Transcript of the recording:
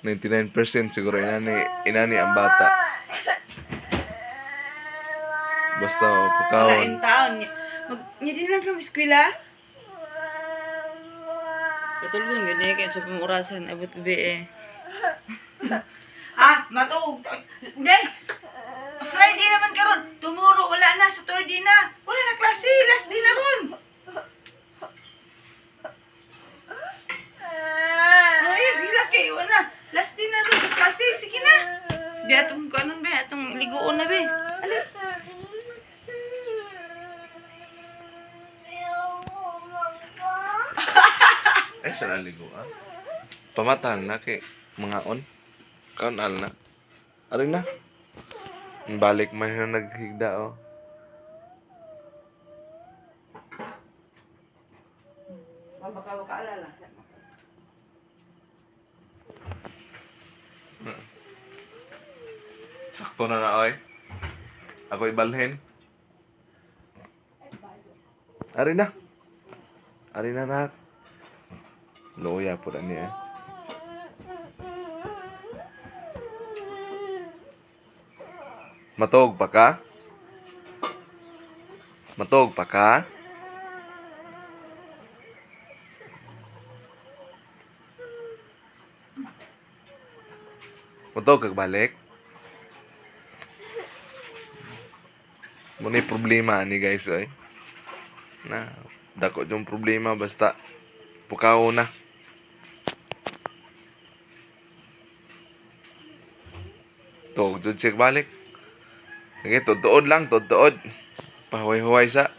99% siguro inani ang bata. Basta pukawon. Wala in taon. Mag din lang kami eskwela. Katulog gid eh kay sa orasan abot gabi eh. Ah, matuog. Hindi. Friday naman karon. Tomorrow wala na, Saturday na. Wala na klase, last day na ron. Ay, bila kay wala. Last day na ron sa klase. Sige na. Bi atong kanon be, atong liguon na be. Ali. Ay, sa ligo ah. Pamatahan na kay mga on. Kaon al na. Ari na. Balik man yung naghigda oh. Baka alala. Sakto na na oy. Ako ibalhin. Ari na. Ari na nak. Luya po na niya. Matog pa ka? Matog pa ka? Matog kag balik? Muna problema ani guys oy. Na, dako yung problema basta pukaw na. Tog jud siya balik. Sige, tuod lang, tuod. Pahuway-huway sa.